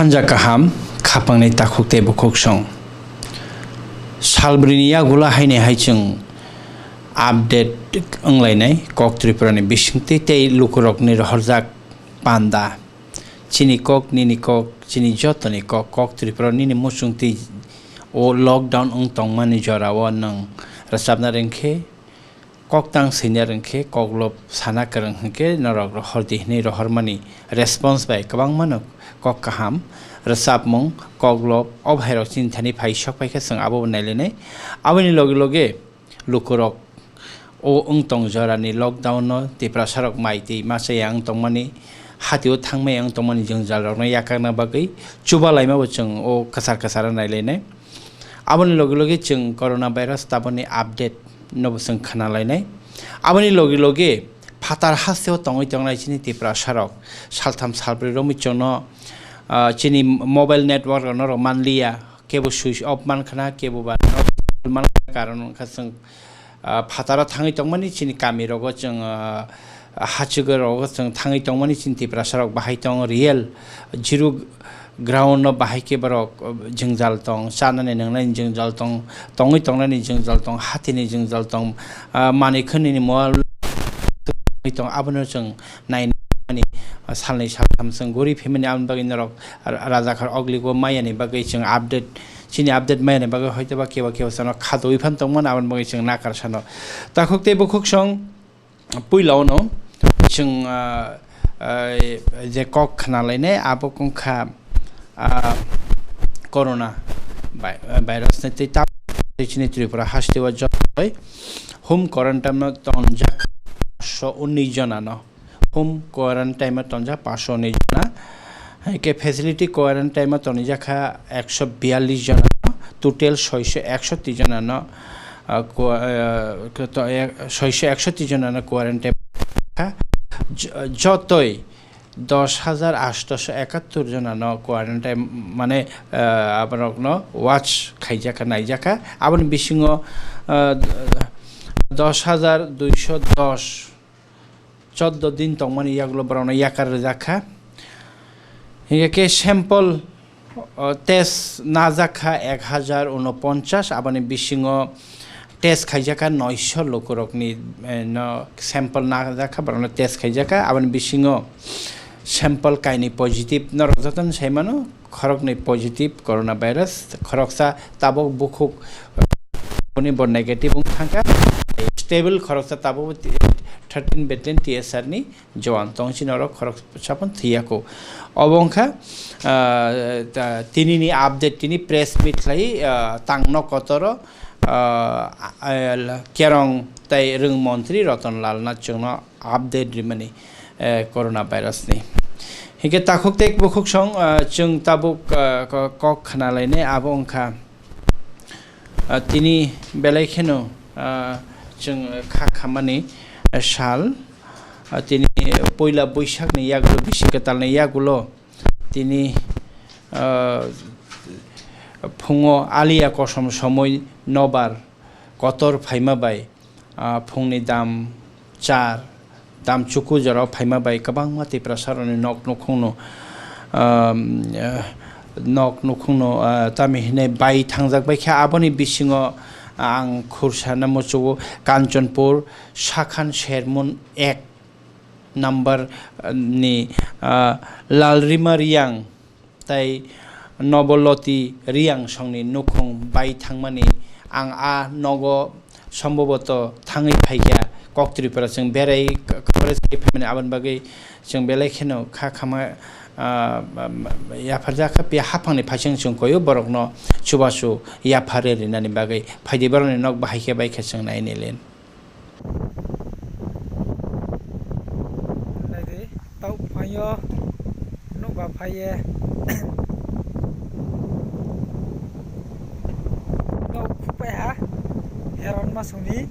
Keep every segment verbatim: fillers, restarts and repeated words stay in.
Hanja kaham, khapangni takhuk tei bukhuk song. Salbrini yagulo haini hai chwng update wnglainai kok Tripurani bisingtwi tei lukurokni rohorjak panda. Chini kok, nini kok, chini jotoni kok, kok Tripura nini muchungtwi o lockdown wng tongmani jorao nwng rwchapna rwngkhe, koktang swinya rwngkhe, koklop sana kwrwng hwnkhe norok rohordi hwnwi rohormani response bai kwbangmano kok kaham rwchapmung, koklop o bhairok chini thani phai sok phaikhe chwng abobo nailainai. Aboni loge loge lukurok o wng tong jorani lockdown no Tiprasarok mai twi machaya wng tongmani, hatio thangmaya wng tongmani jwngjal rokno yakarna bagwi chubalaimabo chwng o kwchar kwcharo nailainai. Aboni loge loge chwng corona virus taboni update nobo chwng khna lainai. Aboni loge loge phatar hasteo tongwi tongnai chini Tiprasarok saltham salbrwi romwi chwngno, ah, chini mobile network rokno rw manliya, kebo switch off mankha na, kebo ba normal mankha, karon wngkha chwng, ah, phataro thangwi tongmani chini kamirogo chwng, ah, hachwk rogo chwng thangwi tongmani chini Tiprasarok bahai tong real zero ground no bahai khe borok, ah, jwngjal tong, chanani nwngnani jwngjal tong, tongwi tongnani jwngjal tong, hatini jwngjal tong, ah, manwi khwnini mual tong, abono chwng nainani salnwi saltham chwng guri phaimani aboni bagwi norok ra-, rajakhar ogligo mayani bagwi chwng update, chini update mayani bagwi hoitoba kebo kebo sano khatwi phan tongmani aboni bagwi chwng nakar sano. Takhuk tei bukhuk song puila ono chwng, ah, ah, je kok khna lainai abo wngkha, ah, corona vi-, virus ni tei ta-, chini Tripura hasteo jotoi home quarantine no tonjak so unni jona no. Home quarantine o tonjak paanch sho unis jona, hai khe facility quarantine o tonijak kha ekso biyallis jona, total soiso ekso twi jona no, ah, qua-, ah, to-, eh, soiso ekso twi jona no quarantine kha. J-, jotoi dos hajar atsho ekattor jona no quarantine, mane, ah, aborok no watch khaijak kha, naijak kha. Aboni bisingo, ah, dos hajar duiso dos choddo din tongmani yagulo borokno yakar rwjak kha. Hinkhe khe sample, o, test najak kha ek hajar unoponchas, aboni bisingo test khaijak kha noisho lukurokni, eh, no sample najak kha, borokno test khaijak kha, aboni bisingo sample kainwi positive norok jotono sai mano. Khoroknwi positive corona virus, khoroksa tabuk bukhuk boni bo negative wng thangkha, stable khoroksa tabuk thirteen battalion T S R ni jowan tong chini oro khoroksa phano thwiya kho. Obo wngkha, ah, ta-, tinini update, tini press meet khlai, ah, tangno kotoro, ah, ah, kerong tai rwng montri Roton Lal Nath chwngno update rimani, eh, corona virus ni. Hinkhe takhuk tei bukhuk song, ah, chwng tabuk, ah, ko-, kok khna lainai abo wngkha, ah, tini belai kheno, ah, chwng kha khamani, ah, sal, ah, tini puila Boisakni yagulo, bisi kwtalni yagulo tini, ah, phungo aliya kosom somoi nobar kotor phaima bai, ah, phungni dam char, dam chuku jorao phaima bai kwbangma Tiprasarokni nok nukhungno, ah, nok nukhungno, ah, tamni hwnwi bai thangjak bai kha. Aboni bisingo ang khursano muchugo Kanchanpur Sakhan Sermon ek number, ah, ni, ah, Lalrima Riyang tai Noboloti Riyang songni nukhung bai thangmani ang a nogo somboboto thangwi phaikha, kok Tripura chwng berai k-, kore sai phaimani aboni bagwi chwng belai kheno kha khama, ah, yapharjak kha, phiya haphangni phaising chwng koyo borokno chubachu yaphar rinani bagwi phaidi borokni nok bahai khe bai khe chwng nai nilin. Naidi, tau phaio, nukba phaiye. Tau khupaiha, heron masungni,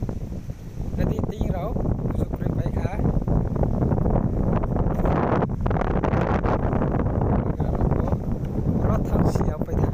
naidi tingrao, bujuk rwi paikha. Oro thangsi yao paikha.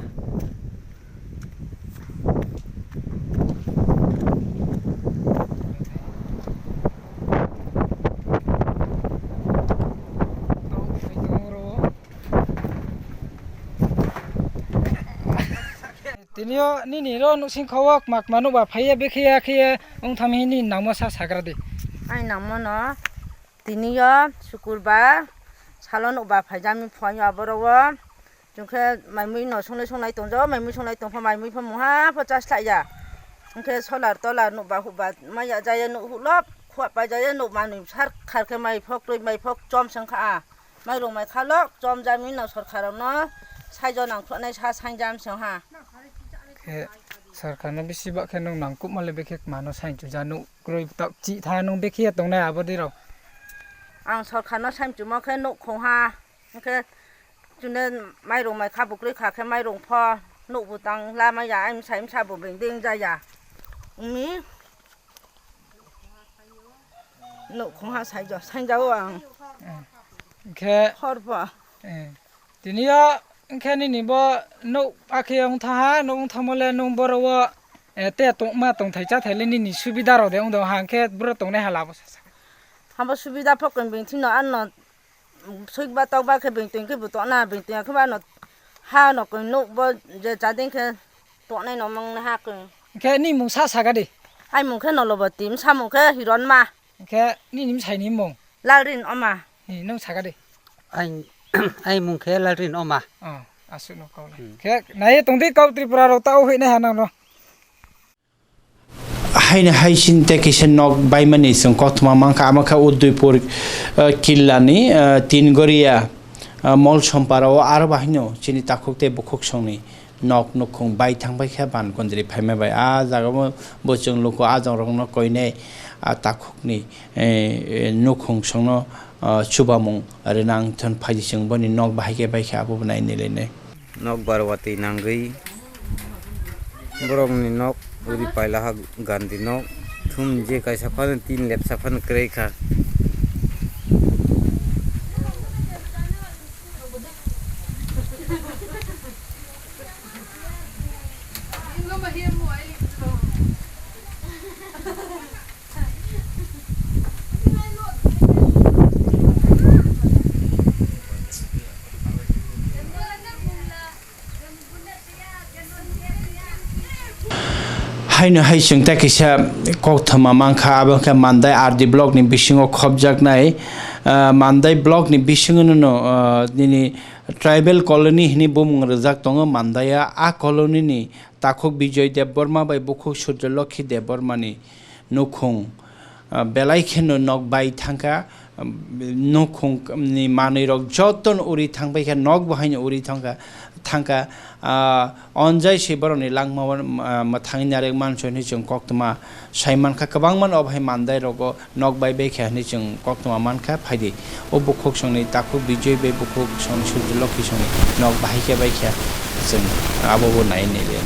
Tini o nini ro nuksing kho o kma kma nukba phaiya, bekhe ya khe ya wng thami hini nangma sa sagra di. Ai nangma no tini o sukurbar salo nukba phaijami phai o aboro o. Chwngkhe maimui no songnai songnai tongjago, maimui songnai tongpha, maimui pha mungha pho chas khlaiya. Hwnkhe solar tolar nukba hukba maya jaya nuk huklop khua pai jaya nuk manwi sar kharkhe mai phok twi mai phok chom sengkha a. Mairung mai khalok chom jami no sorkar rok no saijo nang khwlai sa sangjam seng ha. Khe sorkar no bisi ba khe nwng nang kuk male bekhe mano sainchu ja nuk kroi tok chi tha nwng bekhe tongnai abo di rok. Ang sorkar no sainchu mo khe nuk khong ha. Hwnkhe chwngno mairung mai kha bukrwi kha khe mairung pho nuk butang lamaya ai msa msa bo beng deng jaya. Wngmi nuk khong ha saijo sangjao ang. Eh. Hwnkhe hor pho. Eh. Tini o wngkhe nini bo nuk akhe wng tha ha, nuk wng thangmo le nwng boro o, eh, te tongma tongthai chathai le nini subida rok de wng tong ha, hwnkhe boro tongnai ha labo sasa. Habo subida pho kwbeng thino ano Swk ba tok ba khe beng tong khe bo tong na, beng tong khe ba no ha no koi nuk bo je chadeng khe tongnai no mong na ha koi. Khe ni mung sa saga di. Ai mung khe Noloboti, msa mung khe Hironma. Khe ni nim sai ni mung. Lalrin Oma. Ni nung saga di. Ai, ai mung khe Lalrin Oma. Oh, asuk no kau le. Hmm. Khe nai tong di kau Tripura rok ta o hoi nai ha nang no. Haino hai chini tei kisa nok baimani chwng koktwma mankha, amo khe Udaipur, eh, killani, eh, Tingoria, eh, Molsompara o aro bahaino chini takhuk tei bukhuk songni nok nukhung bai thangbai khe ban kondri phaima bai. A jaga o bo chwng luku ajang rokno koinai, ah, takhukni, eh, eh, nukhung songno, ah, chubamung rwnang thon phaidi chwng boni nok bahai khe bai khe abo bo nai nai lai nai. Nok barwatwi nangwi borokni nok uri pailahak gandi nok thum je kaisa phano tin lepsa phano kwrwi kha. Haino hai chwng tei kisa koktwma mankha, abo khe Mandai R D block ni bisingo khopjaknai, ah, Mandai block ni bisingo no, ah, nini tribal colony hwnwi bumung rwjak tongo Mandai o. A colony ni takhuk Bijoy Debbarma bai bukhuk Surjolokhi Debbarma ni nukhung, ah, belai kheno nok bai thangkha, um, nukhung ni manwi rok joto no uri thangbai kha, nok bo haino uri thangkha, thangkha, ah, onjai se borok ni langma o, ah, mwthangwi narwk manso hinwi chwng koktwma sai mankha, kwbangma no obo hai Mandai rogo nok bai bai kha hinwi chwng koktwma mankha. Phaidi o bukhuk songni takhuk Bijoy bai bukhuk song Surjolokhi songni nok bahai khe bai kha, chwng abo bo nai nai le.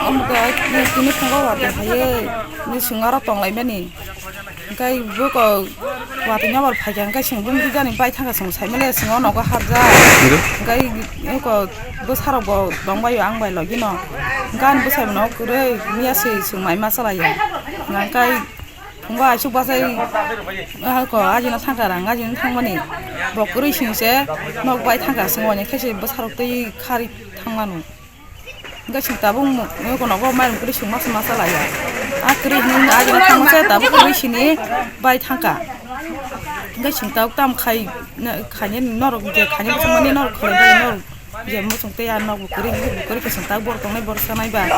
Omo khe tini phungo watwi phaiwi, ni swngaro tonglaimani. Hwnkhe buko watwi nokbar phaikha, hwnkhe chwng bumdi jani bai thangkha, chwng saimale chwng o nogo hapjak. Hwnkhe? Hwnkhe eko bwsarokbo tongbaio ang bai logino. Hwnkhe ani bwsai bono kwrwi miya se chwng mai ma chalaio. Hwnkhe phungo aswk bachai, ah, ko ajino thangkha, rang ajino thangmani. Bo kwrwi singse nok bai thangkha, chwng oini khe se bwsarok twi kharwi thangmano. Hwnkhe chwng tabuk mo-, mo kono bo mairum kwrwi chwng masa masa laiya. A kwrwi hwnwi ajina thangmasa tabuk kwrwi sini bai thangkha. Hwnkhe chwng tabuk tamo khai, na, khainai norok je khainai bwswkmani norok khlai bai norok je muchung tei a nok bo kwrwi hwnkhe bo kwrwi khe chwng tabuk borok tongnai borok sanai ba.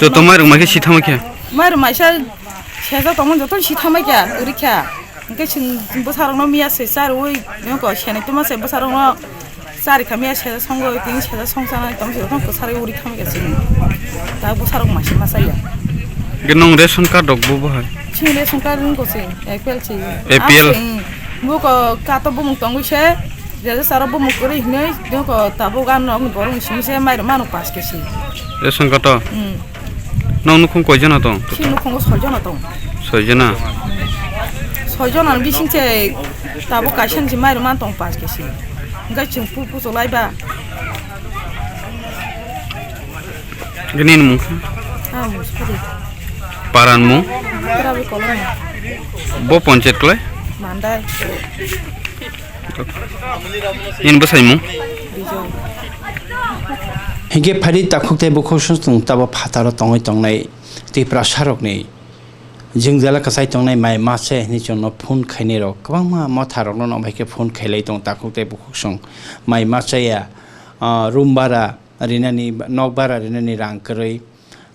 Joto mairum mai khe sithama khe? Mairum maisa sejak tongmani joto sithama khe kwrwi kha. Hwnkhe chwng bwsarokno miya se charwi, nokho senai tongma se bwsarokno chari kha miya se songwi tini se song chanai tong se tong kwcharwi uri thangwi kha chwng. Ta bwsarok masa masa ya. Ge nong ration card rok bo bo hai? Chwng ration card wngkha se, A P L se. A P L? Abo se, hmm. Buko kato bumung tongwi se, je je saro bumung kwrwi hinwi, nokho tabuk ano borok ni simi se mairum mano pass khe se. Ration card to? Hmm. Nong nukhung koi jona tong? Chini nukhungo soi jona tong. Soi jona? Soi jona ni bising se tabuk kaisa ni se mairum man tong paanch kg. Hingke chwng pu pu cholai ba. Nini mung? Ah, mung sipari. Paran mung? Terawi kolong. Bo ponchayat klai? Mandai. Nini bwsai mung? Bijoy. Hingke phari takhuk tei bukhuk song tabo phataro tongwi tongnai Tiprasa rokni jwngjala kwchai tongnai mai machaya hinwi chwngno phone khainai rok kwbangma motha rokno no bai khe phone khailai tong takhuk tei bukhuk song mai machaya, ah, room bara rinani, nok bara rinani rang kwrwi,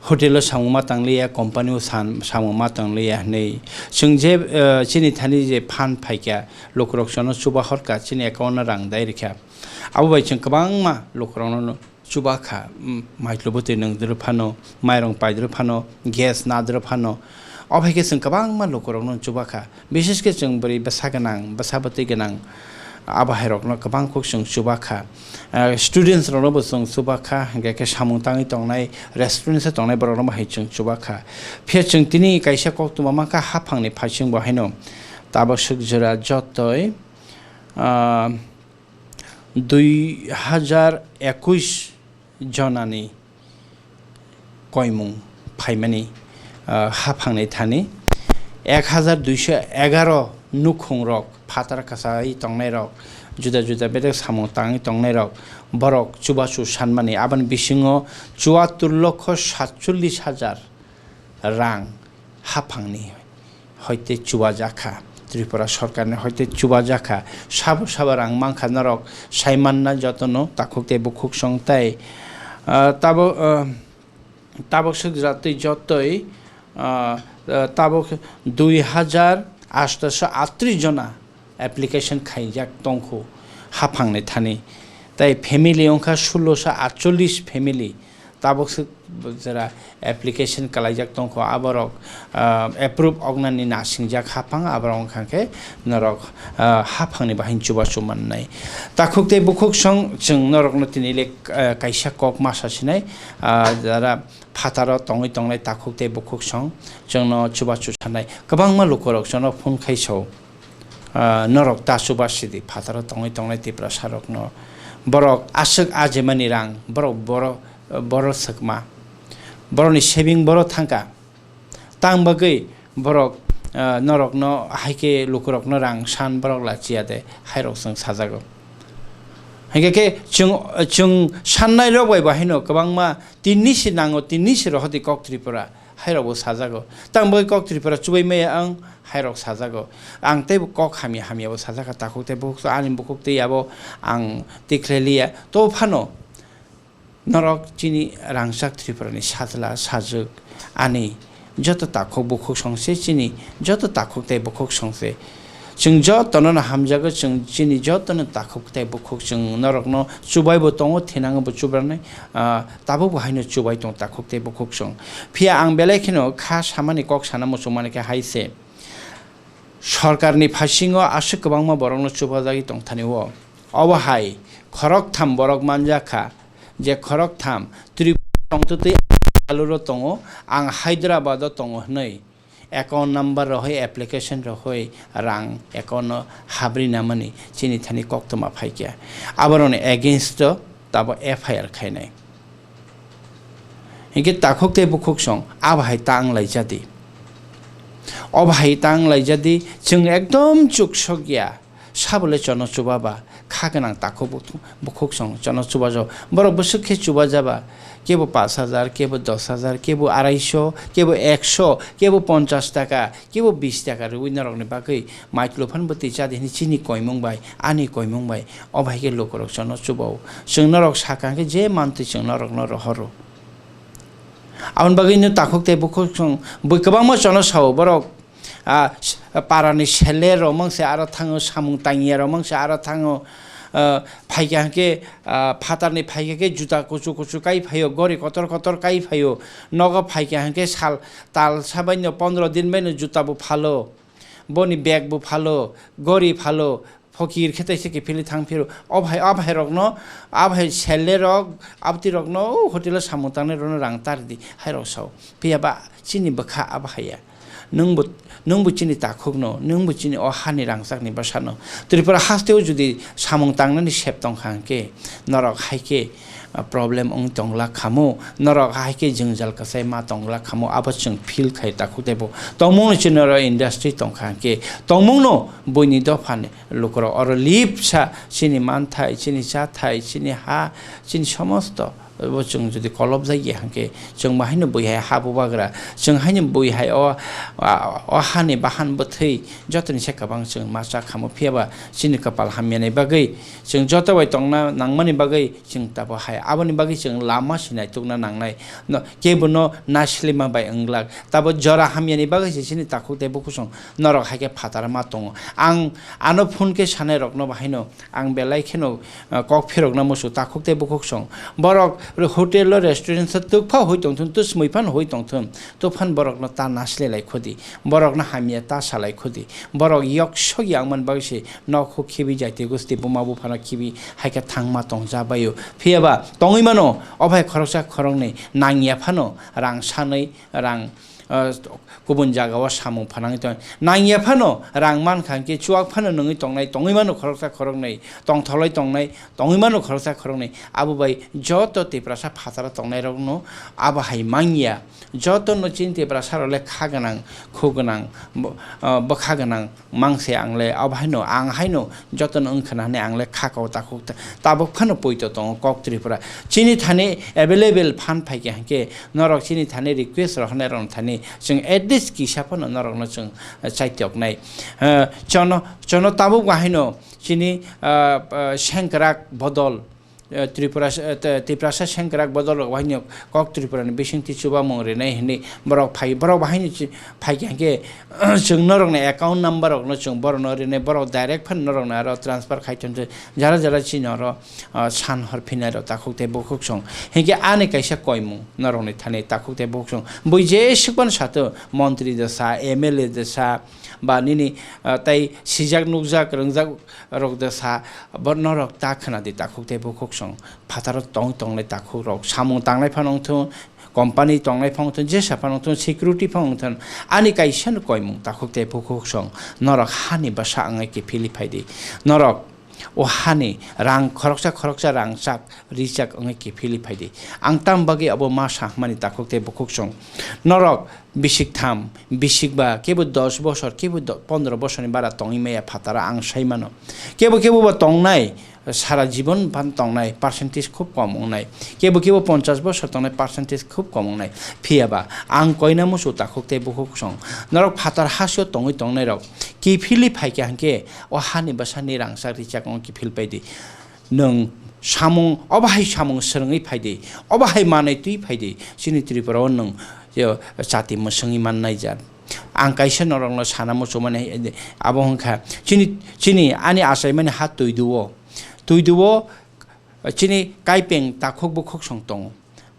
hotel o samung ma tangliya, company o san-, samung ma tangliya hinwi chwng je, ah, chini thani je phan phaikha lukurok chwngno chuba horkha chini account o rang dai rikha abo bai chwng kwbangma lukurokno chuba kha, mm, maitwlwi bwtwi nwng dwrw phano, mairung paidwrw phano, gas nadwrw phano. Obo hai khe chwng kwbangma lukurokno chuba kha. Bishesh khe chwng bwrwi bwsa gwnang, bwsa bwtwi gwnang, abo hai rokno kwbang kuk chwng chuba kha. Ah, students rokno bo chwng chuba kha, hingkhe khe samung tangwi tongnai, restaurant se tongnai borok rokno bo hai chwng chuba kha. Phiya chwng tini kaisa koktwma mankha haphangni phaising bo haino tabuk swk jora jotoi, ah, dui hajar ekush jonani koimung phaimani, ah, haphangni thani ek hajar duiso egaro nukhungrok phatar kwchai tongnairok, juda juda bedek samung tangwi tongnairok, borok chubachu sanmani. Aboni bisingo chuattur lokho satchollish hajar rang haphangni hoite chubajakha, Tripura sorkarni hoite chubajakha, sabo sabo rang mankha norok saimanna jotono takhuk tei bukhuk song tai, ah, tabo, ah, tabok swk jatwi jotoi, ah, ah, tabok dui hajar aatso atris jona application khaijak tongkhu haphangni thani, tai family wngkha sulosho atchollish family. Tabuk swk jora application kalaijak tongkho, aborok, ah, approve oknani nasingjak haphang, aborok wngkha khe norok, ah, haphangni bahai chubachu mannai. Takhuk tei bukhuk song chwng norokno tini le, ah, kaisa kok ma sasinai, ah, jara phataro tongwi tongnai takhuk tei bukhuk song chwngno chubachu sanai. Kwbangma lukurok chwngno phone khai sao. Ah, norok ta chuba sidi phataro tongwi tongnai Tiprasa rokno. Borok aswk ajemani rang, borok boro, boro swkma. Borokni saving boro thangka. Tang bagwi borok, ah, norokno hai khe lukurokno rang san borok la chiya de, hai rok chwng sajago. Hai khe, khe chwng, chwng sannai rok bai bo haino kwbangma tinni se nango, tinni se rohordi kok Tripura. Hairokbo sajago. Tang bagwi kok Tripura chubai maya ang, hairok sajago. Ang teibo kok hamya hamyabo sajak kha, takhuk tei bukhuk, ani bukhuk tei abo ang tikhlai liya. To phano norok chini rangchak Tripurani sajla, sajwk, ani joto takhuk bukhuk songse chini, joto takhuk tei bukhuk songse. Chwng jotono no hamjago, chwng chini jotono takhuk tei bukhuk chwng norokno chubaibo tongo, thinango bo chubranai, ah, tabukbo haino chubai tong takhuk tei bukhuk chwng. Phiya ang belai kheno kha samani kok sana muchungmani khe hai se, sorkarni phasingo aswk kwbangma borokno chubajagwi tongthani o. Obo hai khoroktham borok manjak kha, je khoroktham Tripura tongtwtwi aluro tongo, ang Hyderabad o tongo hwnwi. Account number rohoi, application rohoi, rang account no habri namani chini thani koktwma phaikya. Aboroni against o tabo F I R khainai. Hinkhe takhuk tei bukhuk song abo hai tang laijadi. Obo hai tang laijadi, chwng ekdom chuksokya. Sabole chono chuba ba, kha gwnang takhuk buk-, bukhuk song chono chuba jo. Borok bwswk khe chuba jaba, kebo pash hajar, kebo dos hajar, kebo araisho, kebo ekso, kebo ponchash taka, kebo bish taka rwui norokni bagwi maitwlwi phano bwtwi chadi hwnwi chini koimung bai, ani koimung bai, o bai khe lukurok chono chuba o. Chwng norok sakha khe je mantwi chwng norokno rohoro. Aboni bagwi no takhuk tei bukhuk song bui kwbangma chono sao borok. Ah, s-, parani sele rok mangse aro thango, samung tangya rok mangse aro thango. Ah, phaikha hwnkhe, ah, phatarni phaikha khe juta kuchu kuchu kai phaio, gori kotor kotor kai phaio. Nogo phaikha hwnkhe sal, tal sa baino pondro din baino juta bo phalo, boni bag bo phalo, gori phalo, Hoki rikhe taisa kiphilwi thang phiro. O bhai, a bhai rokno, a bhai selle rok, abti rokno, o hotel o samung tangnai rokno rang tar di, hai rok sao. Phiya ba chini bwkha a bhai ya. Nwngbo, nwngbo chini takhukno, nwngbo chini o hani rangchakni bwsano. Tripura hasteo jodi samung tangnani sep tongkha hwnkhe, norok hai khe, ah, problem wng tongla khamu, norok hai khe jwngjal kwchai ma tongla khamu, abo chwng feel khai takhuk teibo. Tongmungno chini oro industry tongkha hwnkhe, tongmungno buini dophani lukurok oro lip sa, chini manthai, chini chathai, chini ha, chini somosto bo chwng jodi kolop jagya hwnkhe, chwng bahaino bui hai ha bubagra, chwng haino bui hai o, o, o hani bahan bwthwi jotoni se kwbang chwng ma cha khamu, phiya ba chini kwpal hamyani bagwi, chwng joto bai tongna nangmani bagwi chwng tabo hai, aboni bagwi chwng lama sinai tukna nangnai. No, kebono nasilima bai wnglak, tabo jora hamyani bagwi se chini takhuk tei bukhuk song norok hai khe phataro ma tongo. Ang ano phone khe sanai rokno bahaino ang belai kheno, ah, kok phirokna musu takhuk tei bukhuk song. Borok hotel o, restaurant o twk phano hui tongthun, twsmui phano hui tongthun, tophan borokno ta naslelai khudi, borokno hamya ta salai khudi. Borok yok sok yang man bagwi se nok huk khibi, jaiti gusti buma buphano khibi hai khe thangma tongja baio. Phiya ba tongwi mano, o bhai khoroksa khoroknwi nangya phano rang sanwi rang, ah, kubun jagao samung phanangwi tong. Nangya phano rang mankha hwnkhe chuak phano nungwi tongnai, tongwi mano khoroksa khoroknwi, tongtholwi tongnai, tongwi mano khoroksa khoroknwi. Abo bai joto Tiprasa phataro tongnairokno abo hai mangya. Jotono chini Tiprasarok le kha gwnang, khu gwnang, bo-, ah, bwkha gwnang. Mangse ang le abo haino, ang haino jotono wngkha na hwnwi ang le kha kao takhuk ta-, tabuk phano poito tongo kok Tripura. Chini thani available phan phaikha hwnkhe norok chini thani request rok hwnwi rok thani chwng at least kisa phano norokno chwng, eh, chaitoknai. Eh, chono, chono tabuk bahaino chini, ah, ah, sengkrak bodol, eh, Tripura, eh, te-, Tiprasa sengkrak bodol rok bahaino kok Tripura ni bisingtwi chubamung rinai hwnwi borok phai, borok bahaino chi-, phaikha hwnkhe, chwng norokni account number rokno chwng borokno rinai, borok direct phano norokno aro transfer khai thung thung, jara jara chini oro, ah, san hor phinai rok takhuk tei bukhuk song. Hinkhe ani kaisa koimung norokni thani takhuk tei bukhuk song. Bui jesuk phano sato, montri da sa, M L A da sa, ba nini, ah, tai sijak nukjak rwngjak rok da sa, bo norok ta khwna di takhuk tei bukhuk song. Phataro tong tongnai takhuk rok, samung tangnai phano wngthung, company tongnai phano wngthung, jesa phano wngthung, security phano wngthung, ani kaisa no koimung takhuk tei bukhuk song, norok hani bwsa wngwi kiphilwi phai di. Norok o hani rang khoroksa khoroksa rangchak richak wngwi kiphilwi phai di. Ang tam bagwi abo ma sa hwnmani takhuk tei bukhuk song. Norok bisik tham, bisik ba, kebo dos bosor, kebo do-, pondro bosorni bara tongwi maya phataro ang sai mano. Kebo kebo ba tongnai, sara jibon phan tongnai percentage khub kom wngnai. Kebo kebo ponchas bosor tongnai percentage khub kom wngnai. Phiya ba ang koina musu takhuk tei bukhuk song. Norok phatar hasio tongwi tongnai rok kiphilwi phaikha hwnkhe o hani bwsani rangchak richak wng kiphil pai di. Nwng samung, obo hai samung swrwngwi phai di, obo hai manwi twi phai di, chini Tripura o nwng, yo, chati mwswngwi mannai jat. Ang kaisa norokno sana muchungmani, abo wngkha chini, chini ani achaimani ha Twidu o, Twidu o chini kaipeng takhuk bukhuk song tongo.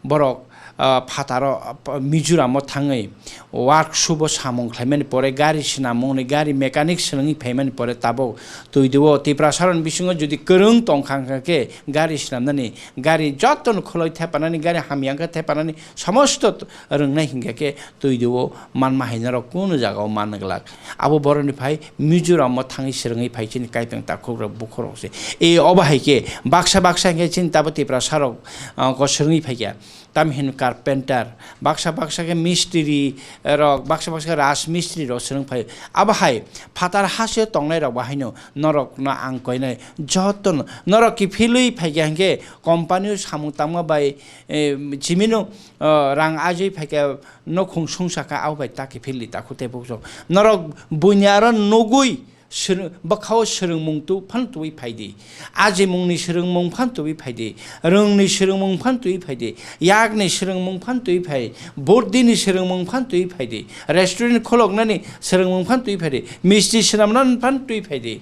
Borok, ah, phataro, ah, Mizoram o thangwi workshop o samung khlaimani pore, gari swnamungni, gari mechanic swrwngwi phaimani pore tabuk Twidu o Tiprasa rokni bisingo jodi kwrwng tongkha hwnkha khe gari swnamnani, gari jotono khwlai thepanani, gari hamya wngkha thepanani, somosto t-, rwngnai hwnkha khe Twidu o manma hai norok kunu jaga o man glak. Abo borokni phai Mizoram o thangwi swrwngwi phai chini kaipeng takhuk rok bukhuk rok se. E obo hai khe baksa baksa hwnkhe chini tabuk Tiprasa rok, ah, ko swrwngwi phaikha. Tamhin carpenter, baksa baksa khe mistri rok, baksa baksa khe raj mistri rok swrwng phai. Abo hai phatar hasio tongnai rok bahaino norokno ang koinai jotono norok kiphilwi phaikha hwnkhe company o samung tangma bai, eh, chimino, oh, rang ajui phaikha nokhung sungsa kha abo bai ta kiphilwi takhuk tei bukhuk. Norok buini aro nugwi swrwng-, bwkhao swrwngmung tu-, phan twi phai di. Ajimungni swrwngmung phan twi phai di. Rwngni swrwngmung phan twi phai di. Yakni swrwngmung phan twi phai. Burdini swrwngmung phan twi phai di. Restaurant kholoknani swrwngmung phan twi phai di. Misti swnamnani phan twi phai di.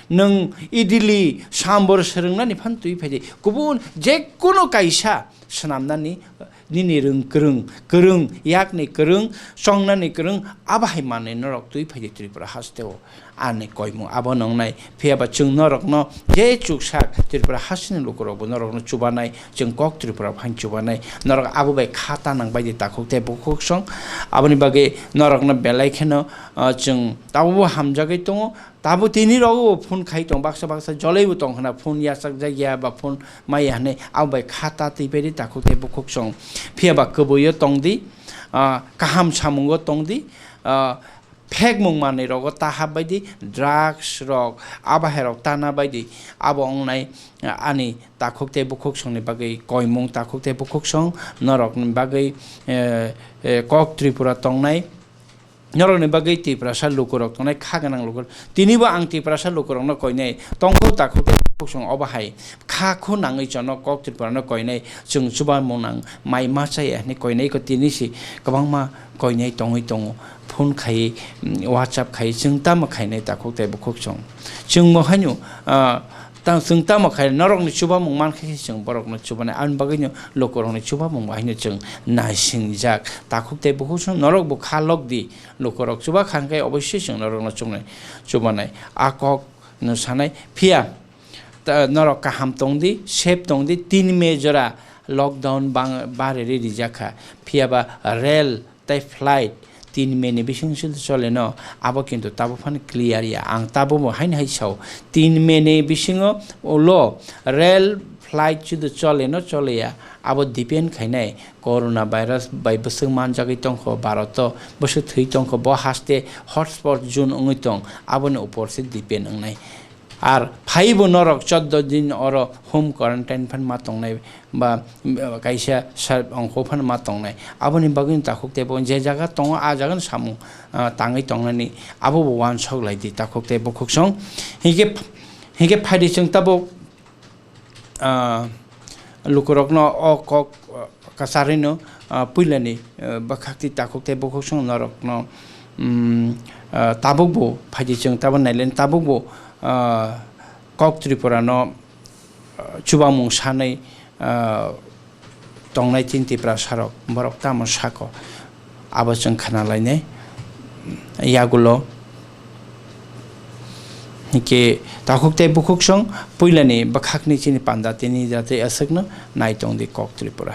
Nwng idili sambor swrwngnani phan twi phai di. Kubun jekunu kaisa swnamnani Nini rwng kwrwng, kwrwng, yakni kwrwng, chongnani kwrwng, abo hai manwi norok twi phai di Tripura hasteo. Ani koimung abo nongnai. Phiya ba chwng norokno je chuksak Tripura hasteni lukurokbo norokno chubanai, chwng kok Tripura phan chubanai. Norok abo bai kha ta nang bai di takhuk tei bukhuk song. Aboni bagwi norokno belai kheno, ah, chwng tabukbo hamjagwi tongo. Tabuk tini rogo phone khai tong, baksa baksa jolaibo tong khna, phone yachak jak ya ba phone maya hwnwi abo bai kha ta twi pai di takhuk tei bukhuk song. Phiya ba kwbwi o tong di, ah, kaham samungo tong di, ah, phekmung manwi rogo ta hap bai di, drugs rok, abo hai rok ta na bai di. Abo wngnai, ah, ani takhuk tei bukhuk songni bagwi koimung takhuk tei bukhuk song norokni bagwi, eh, eh, kok Tripura tongnai. Norokni bagwi Tiprasa lukurok tongnai, kha gwnang lukurok. Tinibo ang Tiprasa lukurokno koinai. Tongkhu takhuk tei bukhuk song obo hai. Kha khu nangwi chono kok Tripurano koinai. Chwng chubamung nang mai ma chaya hwnwi koinai ko tini si kwbangma koinai tongwi tongo. Phone khai, mm, WhatsApp khai, chwng tamo khainai takhuk tei bukhuk song. Chwng bo haino, ah, ta-, chwng tamo khai norokni chubamung man khe chwng borokno chubanai. Aboni bagwino lukurokni chubamung bo haino chwng naisingjak. Takhuk tei bukhuk song norok bo kha lok di. Lukurok chuba kha hwnkhe oboisoi chwng norokno chubnai, chubanai. A kok no sanai. Phiya, ta-, norok kaham tong di, safe tong di. Tin May jora lockdown bang-, bariri rijak kha. Phiya ba rail tei flight tin May ni bising sudi chole no, abo kintu tabuk phano clear ya. Ang tabuk bo haino hai sao. Tin May ni bisingo ulo rail flight sudi chole no chole ya. Abo depend khainai. Corona virus bai bwswk manjagwi tongkho Bharoto, bwswk thwi tongkho, bo haste hotspot zone wngwi tong, aboni upor se depend wngnai. Ar phaibo norok choddo din oro home quarantine phan ma tongnai ba, mm, kaisa sa-, ongkho phan ma tongnai. Aboni bagwi takhuk tei bo je jaga tongo, a jaga no samung, ah, tangwi tongnani abo bo uansuk lai di takhuk tei bukhuk song. Hinkhe, hinkhe phaidi chwng tabuk ah, lukurokno o kok, ah, kwcharwino, ah, puilani, ah, bwkhak tei takhuk tei bukhuk song norokno, mm, ah, tabukbo phaidi chwng tabuk nailen tabukbo, ah, kok Tripurano, ah, chubamung sanwi, ah, tongnai chini Tiprasarok, borok tamo sako, abo chwng khna lainai. Yagulo hinkhe takhuk tei bukhuk song puilani bwkhakni chini panda tini jatwi aswkno nai tong di kok Tripura.